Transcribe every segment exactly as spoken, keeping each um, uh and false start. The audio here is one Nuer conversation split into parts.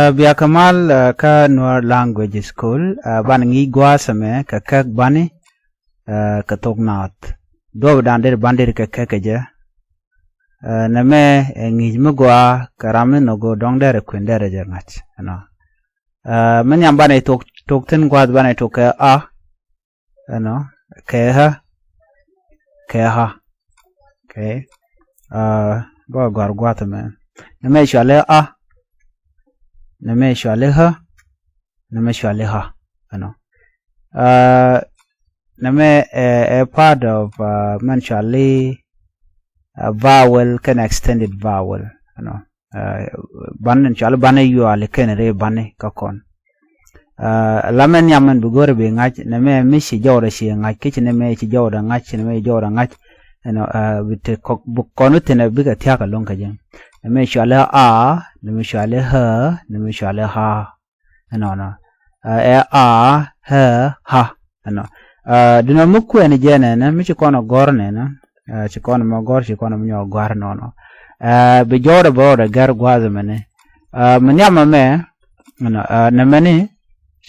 Ɛ, bia kɛ mal, ɛ, kä Nuer Language School, ɛ, banɛ ŋi̱i̱c gua̱a̱th ɛmɛ kɛ käk bani, ɛ, kɛ thok naath. Duɔ̱ɔ̱p dan der ban der kɛ käk kɛ jɛ. Ɛ, nɛmɛ ɛ ŋi̱i̱c mi gɔaa kɛ ram mi nhɔk go̱o̱r dɔ̱ŋ derɛ kuën derɛ jɛ ŋa̱c, you know. Ɛ, mi nhiam banɛ thok, thok thi̱n gua̱a̱th banɛ thok kɛ a, you know, kɛ ɣä, kɛ ɣä. Okay. Ɛ, bä gɔ̱a̱r gua̱a̱th ɛmɛ. Nɛmɛ cɔalɛ a. Nɛmɛ cɔalɛ ɣä. Nɛmɛ cɔalɛ ɣä. You know. Ɛ, nɛmɛ ɛ, ɛ part of, ɛ, mɛn cɔalɛ, ɛ, vowel kɛnɛ extended vowel, you know. Ɛ, ban in cɔalɛ ban in yuali kɛn ri ban in kä kɔn. Ɛ, la mɛ nhiam mɛn bi go̱rɛ bi ŋa̱c, nɛmɛ mi ci jɔwdɛ ci ŋa̱c, kici nɛmɛ ci jɔwdɛ ŋa̱c, ci nɛmɛ ci jɔwdɛ ŋa̱c. You know, ɛ, bi te kɔk, bi kɔn bi thinɛ bikɛ thia̱k ɛlɔ̱ŋ kɛ jɛ. Nɛmɛ cɔalɛ a, nɛmɛ cɔalɛ ɣä, nɛmɛ cɔalɛ ɣä. Ɛnɔnɔ. Ɛ, ɛ a, ɣä, ɣä. Ɛnɔ. Ɛ, duundɛ mi kuɛn jɛ nɛnɛ, mi ci kɔn ɛ gɔ̱r nɛnɛ. Ɛ, ci kɔn mɛ gɔ̱r, ci kɔn mɛ nyɔk gɔ̱r nɔnɔ. Ɛ, bi jɔwdɛ bɛ rɔɔdɛ gɛr gua̱a̱th ɛmɛni. Ɛ, mi nhiam ɛmɛ, ɛnɔ, ɛ, nɛmɛni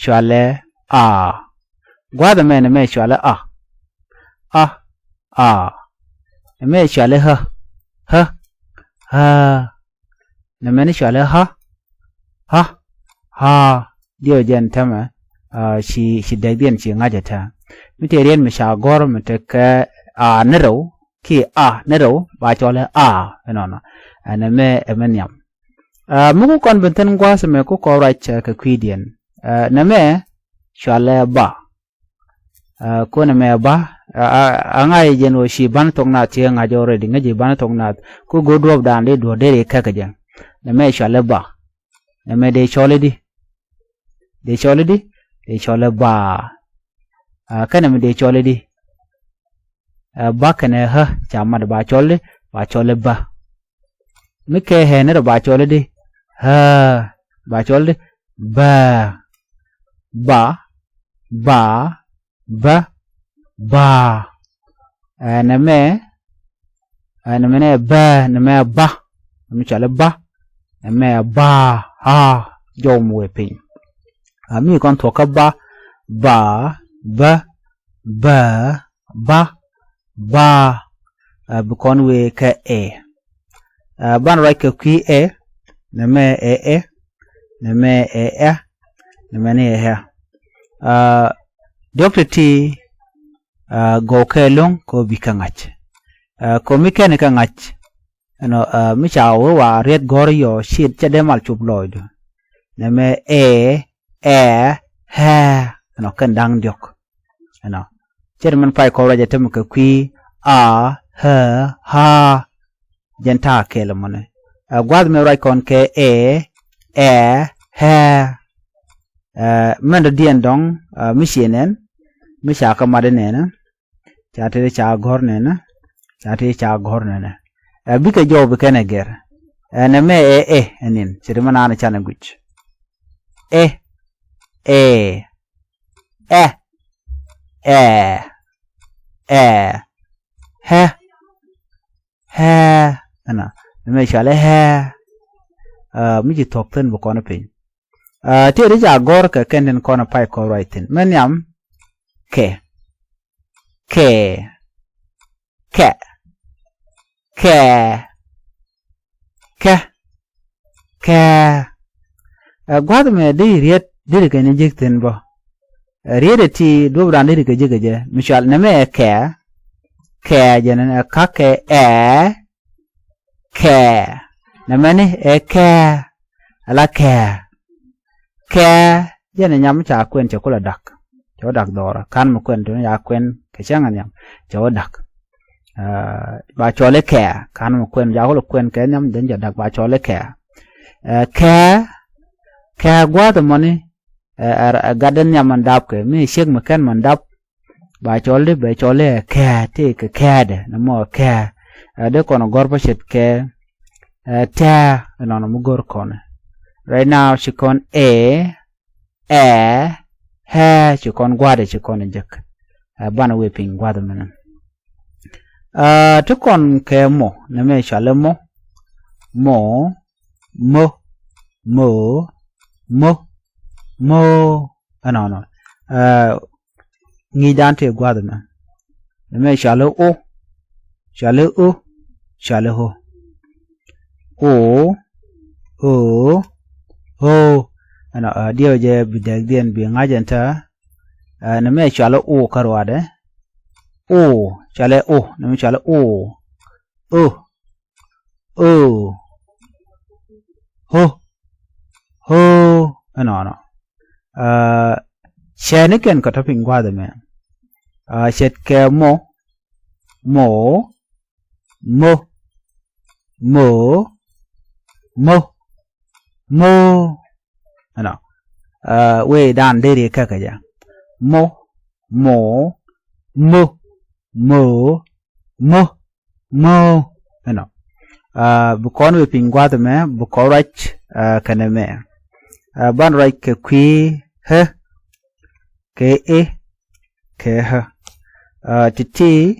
cɔalɛ a. Gua̱a̱th ɛmɛ nɛmɛ cɔalɛ a. A, a. Nɛmɛ cɔalɛ ɣä, ɣä, ɣä. Nɛmɛni cɔalɛ ɣä, ɣä, ɣä. Diɛw jɛn täämɛ, ɛ, ci, ci dɛkdiɛn ci ŋa̱c ɛ täämɛ. Mi tëë riet mi ca gɔ̱r mi tekɛ a ni rɛw, kiɛ a ni rɛw, ba cɔalɛ a, ɛnɔnɔ. Ɛ, nɛmɛ ɛ mi nhiam. Ɛ, mi ku kɔn ben thi̱n gua̱a̱th ɛmɛ ku kɔn ruac, ɛ, kɛ kui̱diɛn. Ɛ, nɛmɛ cɔalɛ ba. Ɛ, kɔn ɛmɛ ba, ɛ, ɛ, ɛ ŋa̱c jɛn ɣöö ci ban thok naath ci ŋa̱c already, ŋäc ji̱ ban thok naath. Ku go̱o̱r duɔ̱ɔ̱p dan dee duɔ̱ɔ̱r dee ri käk kɛ jɛ. Nɛmɛ cɔalɛ ba. Nɛmɛ dee cɔl i̱di? Dee cɔl i̱di? Dee cɔl i̱ ba. Ɛ, kɛnɛ mi dee cɔl i̱di? Ɛ, ba kɛnɛ ɣä ca mat, ba cɔl i̱di? Ba cɔl i̱ ba. Mi kɛ ɣɛ ni rɛ ba cɔl i̱di? Ɣä. Ba cɔl i̱di? Ba. Ba. Ba. Ba. Ba. Ɛ, nɛmɛ, ɛ, nɛmɛ nɛ ba, nɛmɛ ba. Nɛmɛ cɔal i̱ ba. Nɛmɛ ba. A. Jɔw mi wee piny. Ɛ, mi kɔn thuɔ̱k kä ba. Ba. Ba. Ba. Ba. Ba. Ɛ, bi kɔn wee kɛ ɛ. Ɛ, ban ruac kɛ kui̱ ɛ. Nɛmɛ ɛ ɛ. Nɛmɛ ɛ ɛ. Nɛmɛ ni ɛ ɛ. Ɛ, diɔ̱k ti̱ti̱, ɛ, gɔw kɛ lo̱ŋ kɛ ɣöö bi kɛ ŋa̱c. Ɛ, kɛ ɣöö mi kɛn kɛ ŋa̱c. Ɛnɔ, ɛ, mi ca wee wa riet gɔ̱r yɔ ciet cɛ dee mal cop lɔɔcdu. Nɛmɛ ɛ, ɛ, ɛ. Ɛnɔ kɛn da̱ŋ diɔ̱k. Ɛnɔ. Cɛ ti mɛn pay kɔn ruac ɛ tɛmɛ kɛ kui̱ a, ɛ, ɛ. Jɛn ta̱a̱ kɛɛl ɛmɔnɛ. Ɛ, gua̱a̱th mi ruac kɔn kɛ ɛ, ɛ, ɛ. Ɛ, mɛn dɔ̱diɛn dɔ̱ŋ, ɛ, mi ciɛ nɛn, mi ca kä mat inɛnɛ. Ca tëë ca gɔ̱r nɛnɛ. Ca tëë ca gɔ̱r nɛnɛ. Ɛ, bikɛ jɔw bi kɛn ɛ gɛr. Ɛ, nɛmɛ ɛ ɛ ɛnin. Ce̱t mɛ naan canɛ guic. Ɛ. Ɛ. Ɛ. Ɛ. Ɛ. Ɛ. Ɛ. Ɛnɔ. Nɛmɛ cɔal i̱ ɛ. Ɛ, mi ci thuɔ̱k thi̱n bi kɔn piny. Ɛ, tëë ti ca gɔ̱r kɛ kɛn tin kɔn pay kɔn ruac thi̱n. Mɛ nhiam. Kɛ. Kɛ. Kɛ. Kɛ. Kɛ. Kɛ. Ɛ, gua̱th mɛ di riet di ri kɛ ni jek thi̱n bä. Ɛ, riet ɛ ti duɔ̱p ran di ri kɛ jek kɛ jɛ. Mi cɔal nɛmɛ ɛ kɛ. Kɛ jɛ nɛn ɛ kakɛ ɛ. Kɛ. Nɛmɛni ɛ kɛ. Ala kɛ. Kɛ. Jɛn ɛ nyam ca kuɛn cɛ kulɛ dak. Cɛ wä dak dhɔrä. Kan mi kuɛn tuni ca kuɛn kɛ cäŋ ɛ nhiam. Cɛ wä dak. Ɛ, ba cɔl i̱ kɛ. Kan mi kuɛn ca kulɛ kuɛn kɛ nhiam, jɛn cɛ dak ba cɔl i̱ kɛ. Ɛ, kɛ. Kɛ gua̱a̱th ɛmɔni. Ɛ, ɛ, ɛ gat dee nhiam mɛn dap kɛ. Mi ciek mi kɛn mɛn dap. Ba cɔl di, bɛ cɔl i̱ ɛ kɛ, ti kɛ kɛɛdɛ, ni mɔ ɛ kɛ. Ɛ, dee kɔn gɔ̱r pa ce̱tkɛ, ɛ, tɛ, ɛnɔnɔ mi go̱r kɔn. Right now, ci kɔn ɛ, ɛ, ɛ, ci kɔn gua̱dɛ, ci kɔn jek. Ɛ, banɛ wee piny gua̱dɛ mɛnɛ. Ɛ, ti kɔn kɛ mɔ, nɛmɛ cɔal i̱ mɔ, mɔ, mɔ, mɔ, Mo. Mo. Ɛnɔnɔ. Ɛ, ŋi̱i̱cdan tëë gua̱a̱th ɛmɛ. Nɛmɛ cɔal i̱ o. Cɔal i̱ o. Cɔal i̱ o. O. O. O. Ɛnɔ, ɛ, diɛw jɛ bi dɛkdiɛn bi ŋa̱c ɛn tää. Ɛ, nɛmɛ cɔal i̱ o kä ruaadɛ. O. Cɔal i̱ o. Nɛmɛ cɔal i̱ o. O. O. Ho. Ho. Ɛnɔnɔ. Ɛ, cɛɛnikɛn kɛ tɔ piny gua̱a̱th ɛmɛ. Ɛ, ce̱tkɛ mo. Mo. Mo. Mo. Mo. Mo. Ɛnɔ. Ɛ, wee dan deri kɛ kɛ jɛ. Mo. Mo. Mo. Mo. Mo. Mo. Ɛnɔ. Ɛ, bi kɔn wee piny gua̱a̱th ɛmɛ, bi kɔn ruac, ɛ, kɛnɛ mɛ. Ɛ, ban ruac kɛ kui̱ ɣä, kɛ i̱, kɛ ɣä. Ɛ, ti̱ti̱,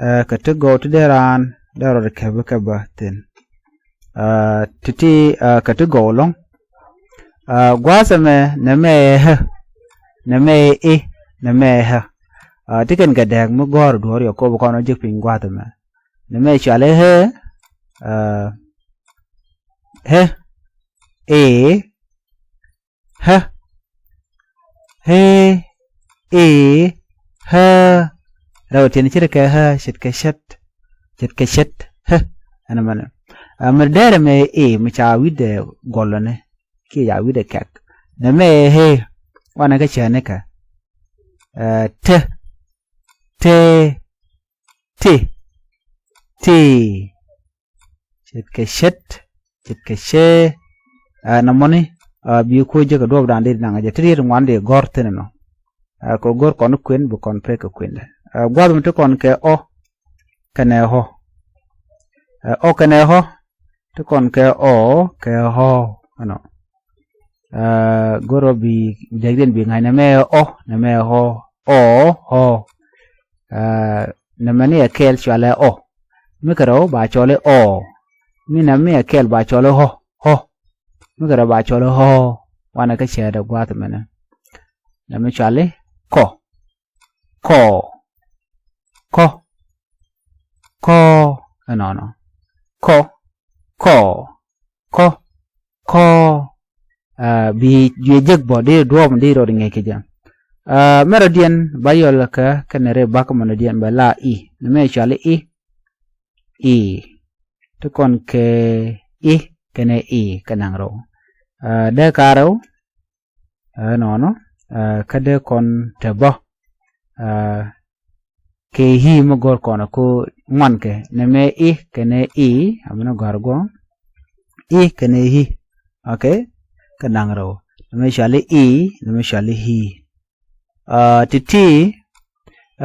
ɛ, kɛ ti gɔw ti dee raan dee rɔɔd kɛ bi kɛ bä thi̱n. Ɛ, ti̱ti̱, ɛ, kɛ ti gɔw ɛlɔ̱ŋ. Ɛ, gua̱a̱th ɛmɛ, nɛmɛ ɛ ɣä, nɛmɛ ɛ i̱, nɛmɛ ɛ ɣä. Ɛ, ti kɛn kɛ dääk mi gɔ̱a̱r duɔ̱ɔ̱r yɛ kop kɔn ɔ jek piny gua̱a̱th ɛmɛ. Nɛmɛ cɔal i̱ ɣä, ɛ, ɣä, i̱, ɣä. Ɣä. I̱. Ɣä. Rɛw tiɛn ce̱tkɛ ɣä, ce̱tkɛ ce̱t. Ce̱tkɛ ce̱t. Ɣä. Ɛn mɛnɛ. Ɛ, mi dɛrɛ mɛ i̱, mi ca wi̱cdɛ gɔlɔni. Kiɛ ca wi̱cdɛ kɛk. Nɛmɛ ɣä. Wanɛ kä cäänikɛ. Ɛ, te. Te. Ti. Ti. Ce̱tkɛ ce̱t. Ce̱tkɛ cɛ. Ɛ, nɔmɔni, ɛ, bi kuo jek kɛ duɔ̱ɔ̱pdan dee naŋ jɛ ti riet ŋuan dee gɔ̱r thi̱n ɛnɔ. Ɛ, kɛ go̱r kɔn kuën bi kɔn pek kɛ kuëndɛ. Ɛ, gua̱th mi ti kɔn kɛ ɔ kɛnɛ ɣɔ. Ɛ, ɔ kɛnɛ ɣɔ ti kɔn kɛ ɔ kɛ ɣɔ ɛnɔ. Ɛ, go̱r ɔ bi dɛkdiɛn bi ŋa̱c nɛmɛ ɛ ɔ, nɛmɛ ɛ ɣɔ, ɔ, ɣɔ. Ɛ, nɛmɛ ni ɛ kɛɛl cɔalɛ ɔ. Mi kɛ rɛw ba cɔl i̱ ɔ. Mi nɛmɛ ni ɛ kɛɛl ba cɔl i̱ ɣɔ, ɣɔ. Mi kɛ rɛw ba cɔl i̱ ɣɔ. Wanɛ kä cäätdɛ gua̱a̱th ɛmɛnɛ. Nɛmɛ cɔal i̱ kɔ. Kɔ. Kɔ. Kɔ. Ɛnɔnɔ. Kɔ. Kɔ. Kɔ. Kɔ. Ɛ, bi juɛ jek bɔ di duɔɔp di rɔɔd ŋi̱i̱c kɛ jɛ. Ɛ, mɛrɛ diɛn ba yɔl kɛ kɛnɛ ri bak mɔnɔ diɛn bɛ la i̱. Nɛmɛ cɔal i̱ i̱. I̱. Ti kɔn kɛ i̱ kɛnɛ i̱ kɛ naŋ rɛw. Ɛ, dee ka rɛw. Ɛ, nɔnɔ, ɛ, kä dee kɔn te bä. Ɛ, kɛ i̱ mi go̱r kɔn ko ŋuan kɛ nɛmɛ i̱ kɛnɛ i̱, a mi ni gɔ̱a̱r guɔ. I̱ kɛnɛ i̱. Okay? Kɛ naŋ rɛw. Nɛmɛ cɔal i̱ i̱, nɛmɛ cɔal i̱ i̱. Ɛ, ti̱ti̱,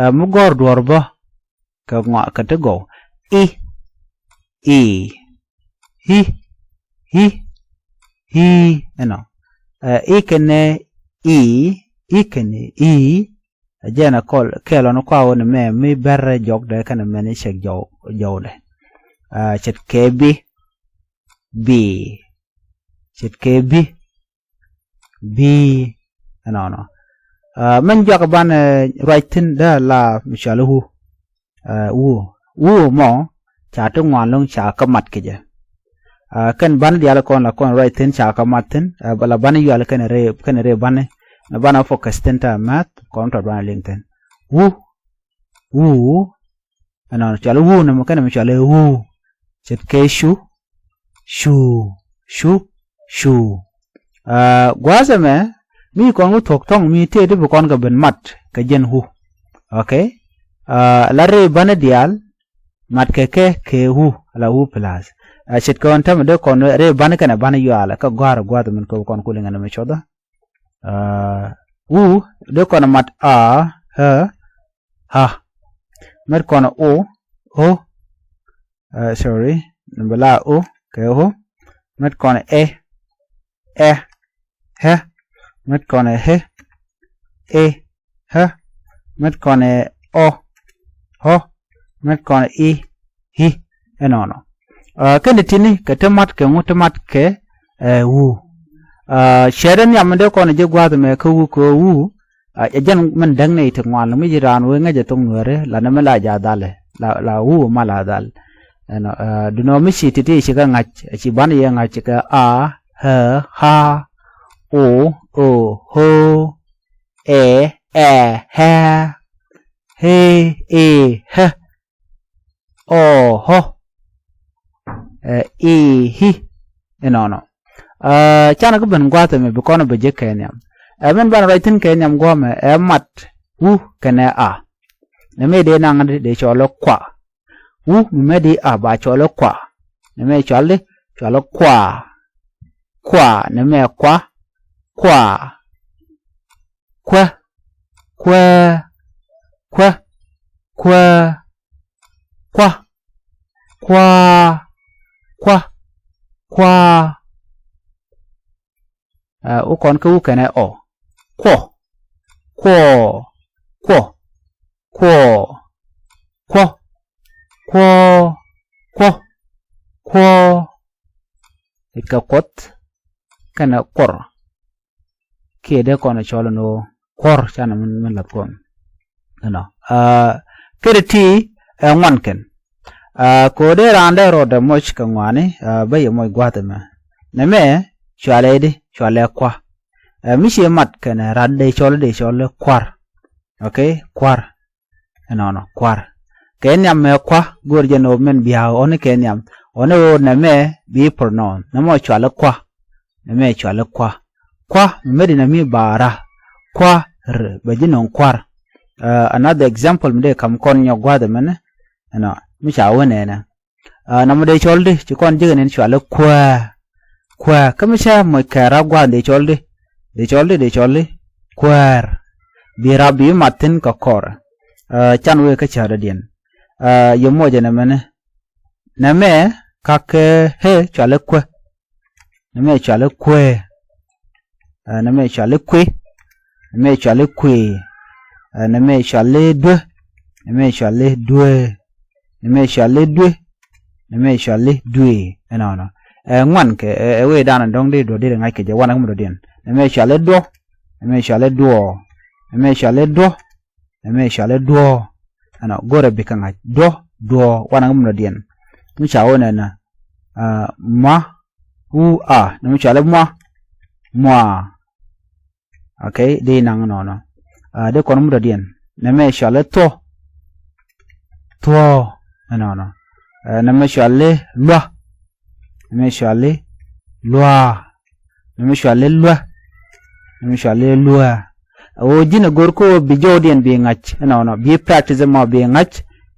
ɛ, mi gɔ̱r duɔ̱ɔ̱r bä. Kɛ ŋɔak kɛ ti gɔw. I̱. I̱. I̱. I̱. I̱. Ɛnɔ. Ɛ, i̱ kɛnɛ i̱. I̱ kɛnɛ i̱. Ɛ jɛn ɛ kɔl kɛɛl ɔn kɔa wä ni mɛ mi bɛr rɛ jɔk dɛ kɛnɛ mɛn i̱ cɛk jɔw, jɔw dɛ. Ɛ, ce̱tkɛ bi. Bi. Ce̱tkɛ bi. Bi. Ɛnɔnɔ. Ɛ, mɛn juak banɛ ruac thi̱n dee la mi cɔal i̱ wu. Ɛ, wu. Wu mɔ ca ti ŋuan lo̱ŋ ca kä mat kɛ jɛ. Ɛ, kɛn banɛ diaal kɔn la kɔn ruac thi̱n ca kä mat thi̱n. Ɛ, bɛ la banɛ yual kɛn rɛ, kɛn rɛ banɛ. Nɛ banɛ focus thi̱n ta math kɔn tɔt banɛ liŋ thi̱n. Wu. Wu. Ɛnɔnɔ cɔal i̱ wu nɛmɛ kɛnɛ mi cɔal i̱ wu. Ce̱tkɛ cu. Cu. Cu. Cu. Ɛ, gua̱a̱th ɛmɛ mi kɔn wä thuɔ̱k thɔ̱ŋ mi tëë ti bi kɔn kɛ ben mat kɛ jɛn wu. Okay? Ɛ, la rɛy banɛ diaal mat kɛ kɛ kɛ wu, la wu plus. Ɛ, ce̱tkɛ ɣän tämɛ dee kɔn rɛy banɛ kɛnɛ banɛ yualɛ kä gɔ̱a̱r gua̱a̱th min kɛ kɔn kuli ŋɛn ɛmɛ cuɔthä. Ɛ, wu dee kɔn mat a, ɛ, ha. Mɛt kɔn o, o. Ɛ, sorry. Nɛ bɛ la o kɛ o. Mɛt kɔn ɛ, ɛ. Ɛ. Mɛt kɔn ɛ, ɛ. Ɛ. Mɛt kɔn ɛ ɔ, ɔ. Mɛt kɔn ɛ i, i. Ɛnɔnɔ. Ɛ, kɛn ti tini kɛ ti mat kɛ ŋu ti mat kɛ, ɛ, wu. Cɛɛt in nhiam mi dee kɔn ji̱ gua̱a̱th ɛmɛ kä wu kɛ wu. Ɛ jɛn min däŋ nɛy ti ŋuan mi ji̱ raan wee ŋäc ɛ thok nuɛɛri la nɛmɛ la ja̱ dhal ɛ la wu ma la dhal. Ɛnɔ, dunɔ mi ci ti̱ti̱ ci kɛ ŋa̱c, ci ban yɛ ŋa̱c kɛ a, ɛ, ha, o, o, ho, ɛ, ɛ, hɛ, he, e, hɛ, ɔ, hɔ, ɛ, i, hi. Inɔnɔ. Canɛ kä ben gua̱a̱th ɛmɛ bi kɔn bɛ jek kɛ nhiam. Ɛ min banɛ ruac thi̱n kɛ nhiam gua̱a̱mɛ ɛ mat wu kɛnɛ a. Nɛ mi dee naŋ di dee cɔl ɛ kua. Wu mi mɛ di a ba cɔl ɛ kua. Nɛ mi cɔl di cɔl ɛ kua. Kua, nɛ mi kua. Kua. Kuɛ. Kuɛ. Kuɛ. Kuɛ. Kua. Kua. Kua. Kua. Ɛ, wä kɔn kä wä kɛnɛ ɔ. Kuɔ. Kuɔ. Kuɔ. Kuɔ. Kuɔ. Kuɔ. Kuɔ. Kuɔ. I̱ kɛ kuɔth kɛnɛ kuɔr. Kiɛ dee kɔn cɔl ni ɣöö kuɔr canɛ min, min lath kɔn. Ɛnɔ. Ɛ, kɛ ti ti ɛ ŋuan kɛn. Ɛ, kɛ ɣöö dee raan dee rɔɔdɛ moc kɛ ŋuani, ɛ, bä yɛ moc gua̱a̱th ɛmɛ. Nɛmɛ cualɛ di, cualɛ kua. Ɛ, mi ciɛ mat kɛnɛ rat dee cɔl, dee cɔl kuar. Ok, kuar. Ɛnɔnɔ, kuar. Kɛ nhiam mɛ kua, go̱o̱r jɛ nɔ min bia̱a̱ ɣɔni kɛ nhiam. Ɣɔni ɣöö nɛmɛ bi pronoun. Nɛmɔ cualɛ kua. Nɛmɛ cualɛ kua. Kua, mi mɛ di nɛ mi baara. Kua, r, bɛ ji̱ nɔŋ kuar. Ɛ, another example mi dee kam kɔn nyɔk gua̱a̱th ɛmɛnɛ. Ɛnɔ, mi ca wä nɛnɛ. Ɛ, nɔmɔ dee cɔl di, ci kɔn ji̱ kɛ nin cualɛ kuäär. Kuäär. Kä mi cä moc kɛ rap gua̱a̱th dee cɔl di. Dee cɔl di, dee cɔl di. Kuäär. Bi rap bi mat thi̱n kɛ kɔr. Ɛ, can wee kä cärädiɛn. Ɛ, yɛ mocɛ nɛmɛni. Nɛmɛ kakɛ ɣee cualɛ kuɛ. Nɛmɛ cualɛ kuɛ. Ɛ, nɛmɛ cualɛ kuɛ. Nɛmɛ cualɛ kuɛ. Ɛ, nɛmɛ cualɛ duɛ. Nɛmɛ cualɛ duɛ. Nɛmɛ cualɛ duɛ. Nɛmɛ cualɛ duɛ. Ɛnɔnɔ. Ɛ, ŋuan kɛ, ɛ, ɛ wee danɔ dɔ̱ŋ dee duɔ dee ŋa̱c kɛ jɛ wanɛ kä mi dɔ̱diɛn. Nɛmɛ cualɛ duɔ. Nɛmɛ cualɛ duɔ. Nɛmɛ cualɛ duɔ. Nɛmɛ cualɛ duɔ. Ɛnɔ, go̱rɛ bikɛ ŋa̱c. Duɔ, duɔ, wanɛ kä mi dɔ̱diɛn. Mi ca wä nɛnɛ. Ɛ, ma, u, a. Nɛmɛ cualɛ mua. Mua. Ok, di naŋ nɔnɔ. Ɛ, di kɔn mi dɔ̱diɛn. Nɛmɛ cualɛ thuɔ. Thuɔ. Ɛnɔnɔ. Ɛ, nɛmɛ cualɛ lua. Nɛmɛ cualɛ lua. Nɛmɛ cualɛ lua. Nɛmɛ cualɛ lua. Ɛ ɣöö ji̱n ɛ go̱r kä ɣöö bi jɔwdiɛn bi ŋa̱c. Ɛnɔnɔ. Bi practice ɛmɔ bi ŋa̱c.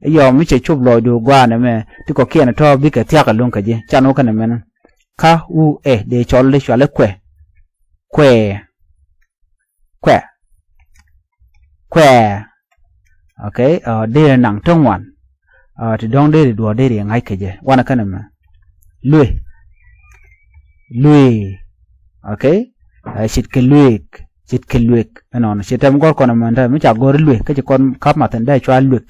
Ɛ yɔm mi cɛ cop lɔcdu gua̱a̱n ɛmɛ. Ti kɔ̱kiɛn ɛ tɔ̱ bikɛ thia̱k ɛlɔ̱ŋ kɛ ji̱. Can wä kɛnɛ mɛn. Ka, u, ɛ, dee cɔl di cualɛ kuɛ. Kuɛ. Kuɛ. Kuɛ. Ok, ɛ, dee naŋ ti ŋuan. Ɛ, ti dɔ̱ŋ dee ri duɔ̱ɔ̱r dee ri ŋa̱c kɛ jɛ. Wanɛ kɛnɛ mɛ. Luëë. Luëë. Ok. Ɛ, ce̱tkɛ luëëk. Ce̱tkɛ luëëk. Ɛnɔnɔ. Ce̱t tɛm gɔ̱r kɔn ɛmɛ, mi ca gɔ̱r luëëk. Kä ci kɔn ka̱p math ɛn dee cua luëëk.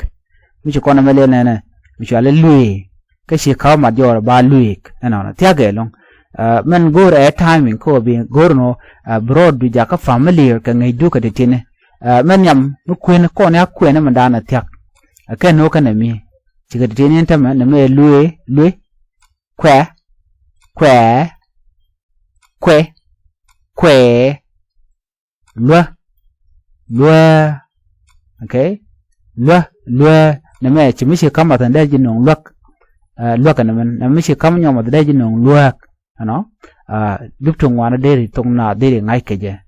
Mi ci kɔn ɛmɛ lɛl nɛnɛ. Mi cua lɛ luëë. Kä ci ka̱p mat jɔɔr ba luëëk. Ɛnɔnɔ. Thia̱k ɛlɔ̱ŋ. Ɛ, mɛn go̱o̱r ɛ timing kä ɣöö bi go̱o̱r nɔ, ɛ, bi rɔɔdu jakä familiar kɛ ŋäcdu kɛ ti̱ti̱ni. Ɛ, mɛn nhiam mi kuën kɔn ya kuɛn mɛn da̱a̱n ɛ thia̱k. Ɛ, kɛn nɔ kɛn ɛ mi. Cikɛ ti̱ti̱ni ɛn tämɛ nɛmɛ luëë, luëë. Kuɛ. Kuɛ. Kuɛ. Kuɛ. Luä. Luä. Ok. Luä. Luä. Nɛmɛ ci mi ci ka̱m math ɛn dee ji̱ nöŋ luäk. Ɛ, luäk ɛn nɛmɛ, nɛmɛ mi ci ka̱m nyɔk math dee ji̱ nöŋ luäk. Ɛnɔ. Ɛ, dup ti ŋuan deri thok naath deri ŋa̱c kɛ jɛ.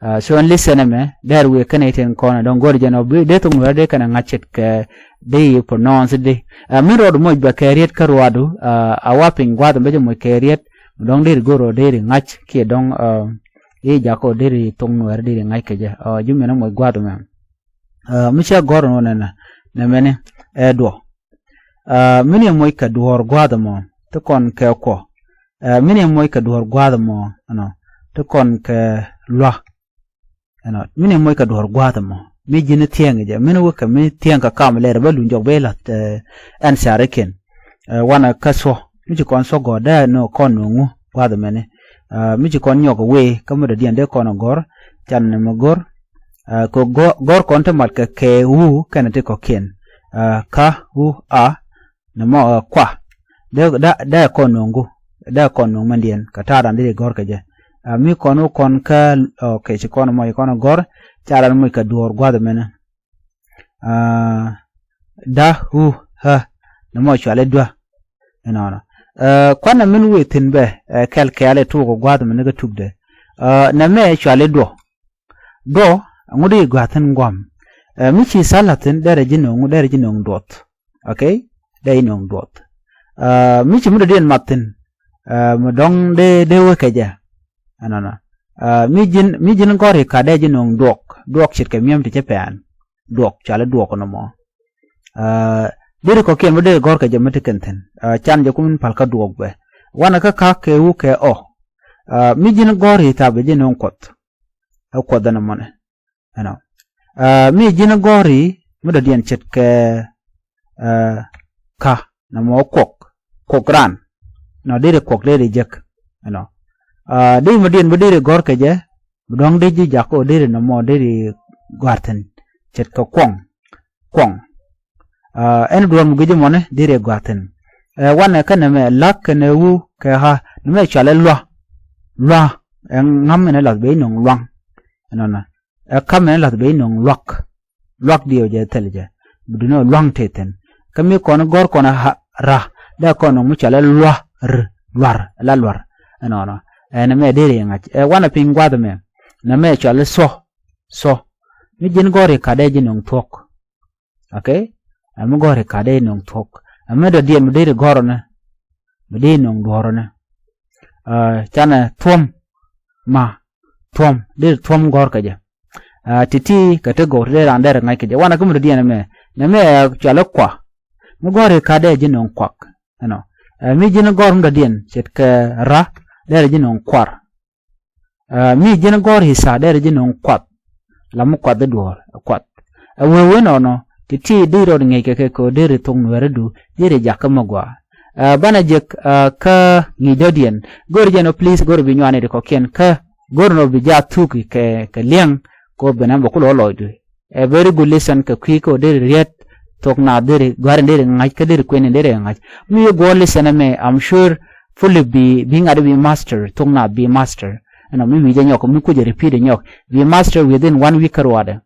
Ɛ, so ɛn listen ɛmɛ dee wëë kɛn itin kɔn ɛ dɔ̱ŋ go̱r jɛn ɔ bi dee thok nuɛɛr dee kɛn ɛ ŋa̱c ce̱tkɛ dee yi pronounce di. Ɛ, min rɔɔdu moc bɛ kɛ riet kä ruaadu, ɛ, a wa piny gua̱a̱th ɛmɛ jɛ moc kɛ riet. Dɔ̱ŋ deri go̱r ɔ deri ŋa̱c kiɛ dɔ̱ŋ, ɛ, i̱ jakɔ deri thok nuɛɛr deri ŋa̱c kɛ jɛ. Ɛ, ji̱ min ɛ moc gua̱a̱th ɛmɛ. Ɛ, mi cɛ gɔ̱r nɔ nɛnɛ, nɛmɛni, ɛ, duɔ. Ɛ, min yɛ moc kɛ duɔ̱ɔ̱r gua̱a̱th ɛmɔ, ti kɔn kɛ kuɔ. Ɛ, min yɛ moc kɛ duɔ̱ɔ̱r gua̱a̱th ɛmɔ, ɛnɔ, ti kɔn kɛ lua. Ɛnɔ, min yɛ moc kɛ duɔ̱ɔ̱r gua̱a̱th ɛmɔ. Mi ji̱n thiɛŋ jɛ, min wä kɛ mi thiɛŋ kɛ kam lɛr bä luny jɔk bɛ la̱th, ɛ, ɛn carikiɛn. Ɛ, wanɛ kä thuɔ, mi ci kɔn thuɔ gɔ̱r dee nɔ kɔn nɔ ŋu gua̱a̱th ɛmɛni. Aa, mi ci kɔn nyɔk wee kä mi dɔ̱diɛn dee kɔn ɛ gɔ̱r, can ni mi go̱r. Aa, kɛ gɔ̱r, gɔ̱r kɔn ti mat kɛ kɛ wu kɛnɛ ti kɔ̱kiɛn. Aa, ka, wu, a, ni mɔ, aa, kua. Dee, da, dee kɔn nuŋ gu, dee kɔn nuŋ mɛndiɛn kɛ ta̱a̱ ran dee gɔ̱r kɛ jɛ. Aa, mi kɔn wu kɔn kä, okay, ci kɔn mɔ ci kɔn ɛ gɔ̱r, ca ran moc kɛ duɔ̱ɔ̱r gua̱th mɛnɛ. Aa, da, hu, hä, ni mɔ cuali duä. Inɔnɔ. Aa, kuanɛ min wee thi̱n bɛ, ɛ, kɛl kɛɛl ɛ tuuk ɛ gua̱a̱th mi ni kä tukdɛ. Aa, nɛmɛ cuali duɔ. Duɔ, ɛŋu di gua̱a̱th thi̱n gua̱a̱m. Ɛ, mi ci tha̱a̱ la̱th thi̱n, derɛ ji̱ no̱o̱ŋ, derɛ ji̱ no̱o̱ŋ duɔth. Okay? Derɛ ji̱ no̱o̱ŋ duɔth. Aa, mi ci mi dɔ̱diɛn math thi̱n, aa, mi dɔ̱ŋ dee, dee wee kɛ jɛ. Ɛnɔnɔ. Aa, mi ji̱n, mi ji̱n gɔ̱r i̱ ka dee ji̱ no̱o̱ŋ duɔk. Duɔk ce̱tkɛ mi̱em ti cä pɛn. Duɔk, cɔal i̱ duɔk nɔmɔ. Aa, deri kɔ̱kiɛn mi dee gɔ̱r kɛ jɛ mi ti kɛn thi̱n. Aa, can jɛ kum in pal kä duɔk bɛ. Wanɛ kä ka̱k kɛ wu kɛ ɔ. Aa, mi ji̱n gɔ̱r i̱ thaap bɛ ji̱ no̱o̱ŋ kuɔth. Ɛ kuɔth ɛn ɛmɔnɛ. Ɛnɔ. Aa, mi ji̱n gɔ̱r i̱ mi dɔ̱diɛn ce̱tkɛ, aa, ka nɔmɔ kuɔk. Kuɔk ran. Nɔ deri kuɔk deri jek. Ɛnɔ. Aa, deri mi diɛn bi deri gɔ̱r kɛ jɛ. Bi dɔ̱ŋ dee ji̱ jak ɔ deri nɔmɔ deri gɔ̱a̱r thi̱n. Ce̱tkɛ kuɔŋ. Kuɔŋ. Aa, ɛn duɔ̱ɔ̱r mi gui̱c ɛmɔni deri gɔ̱a̱r thi̱n. Ɛ, wanɛ kä nɛmɛ la̱k kɛnɛ wu kɛ ɣa̱ nɛmɛ cualɛ lua̱. Lua̱. Ɛ ŋa̱m ɛn ɛ lath ben i̱ nöŋ lua̱ŋ. Ɛnɔnɔ. Ɛ ka̱m ɛn ɛ lath ben i̱ nöŋ lua̱k. Lua̱k diɛw jɛ thil jɛ. Bi duundɛ ɔ lua̱ŋ tëë thi̱n. Kä mi kɔn gɔ̱r kɔn ɛ ɣa̱, ra̱. Dee kɔn nöŋ mi cualɛ lua̱, r, lua̱r, la lua̱r. Ɛnɔnɔ. Ɛ nɛmɛ deri ŋa̱c. Ɛ wanɛ piny gua̱a̱th ɛmɛ. Nɛmɛ cualɛ thuɔ̱. Thuɔ̱. Mi ji̱n gɔ̱r i̱ ka dee ji̱ nöŋ thuɔ̱k. Okay? Ɛ mi gɔ̱r i̱ ka dee nöŋ thuɔ̱k. Ɛ mi dɔ̱diɛn mi deri gɔ̱r ɔnɛ. Mi deri nöŋ duɔ̱ɔ̱r ɔnɛ. Aa, canɛ thuɔ̱m. Ma. Thuɔ̱m. Deri thuɔ̱m gɔ̱r kɛ jɛ. Aa, ti̱ti̱ kɛ ti gɔ̱r ti dee ran deri ŋa̱c kɛ jɛ. Wanɛ kä mi dɔ̱diɛn ɛmɛ. Nɛmɛ ɛ cualɛ kua. Mi gɔ̱r i̱ ka dee ji̱ nöŋ kuak. Ɛnɔ. Ɛ mi ji̱n gɔ̱r mi dɔ̱diɛn ce̱tkɛ ra̱ deri ji̱ nöŋ kuar. Aa, mi ji̱n gɔ̱r i̱ tha̱a̱ derɛ ji̱ nöŋ kuath. La mi kuath i̱ duɔ̱ɔ̱r, ɛ kuath. Ɛ wee wee nɔnɔ, ti ti deri rɔɔd ŋi̱eec kɛ kɛ kɛ ɣöö deri thok nuɛɛridu, deri jakä mi gɔaa. Aa, banɛ jek, aa, kä ŋi̱i̱c dɔ̱diɛn. Go̱o̱ri jɛn ɔ please, go̱o̱ri bi nyuani di kɔ̱kiɛn kä go̱o̱ri nɔ bi jaa thuki kɛ, kɛ liɛŋ, kɛ ɣöö ben ɛn bɛ kulɛ ɣä lɔcdu. Ɛ very good lesson kɛ kui̱ kä ɣöö deri riet, thok naath deri, gɔ̱a̱ri deri ŋa̱c kä deri kueni deri ŋa̱c. Mi yɛ guɔ̱ɔ̱r lesson ɛmɛ, I'm sure fully bi, bi ŋa̱t bi master, thok naath bi master. Ɛnɔ mi wi̱i̱ jɛ nyɔk, mi kucɛ repeat ɛ nyɔk. Bi master within one week kä ruaadɛ.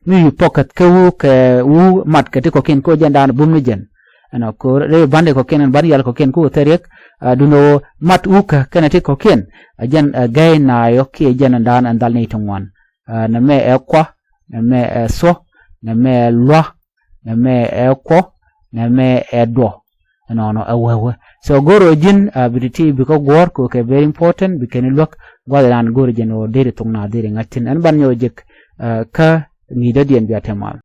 Mi wi̱i̱ pɔkɛth kä wu kɛ wu mat kɛ ti kɔ̱kiɛn kä jɛn daan bum ni jɛn. Ɛnɔ ko rɛ bandi kɔ̱kiɛn ɛn ban yal kɔ̱kiɛn kä wä thɛriɛk. Aa, duundɛ wä mat wu kɛ kɛnɛ ti kɔ̱kiɛn. Ɛ jɛn, ɛ gɛy naayɔ kiɛ jɛn ɛn daan ɛn dhal ni ti ŋuan. Aa, nɛmɛ ɛ kua, nɛmɛ ɛ thuɔ, nɛmɛ ɛ lua, nɛmɛ ɛ kuɔ, nɛmɛ ɛ duɔ. Ɛnɔnɔ ɛ wee wee. So go̱o̱r ɔ ji̱n, aa, bi ti ti bi kä guɔ̱ɔ̱r kɛ kɛ very important, bi kɛn i̱ luäk, gua̱th iran go̱o̱r ɔ ji̱n ɔ deri thok naath deri ŋa̱c thi̱n. Ɛn ban nyɔk jek, aa, kä ŋi̱i̱c dɔ̱diɛn bia te mal.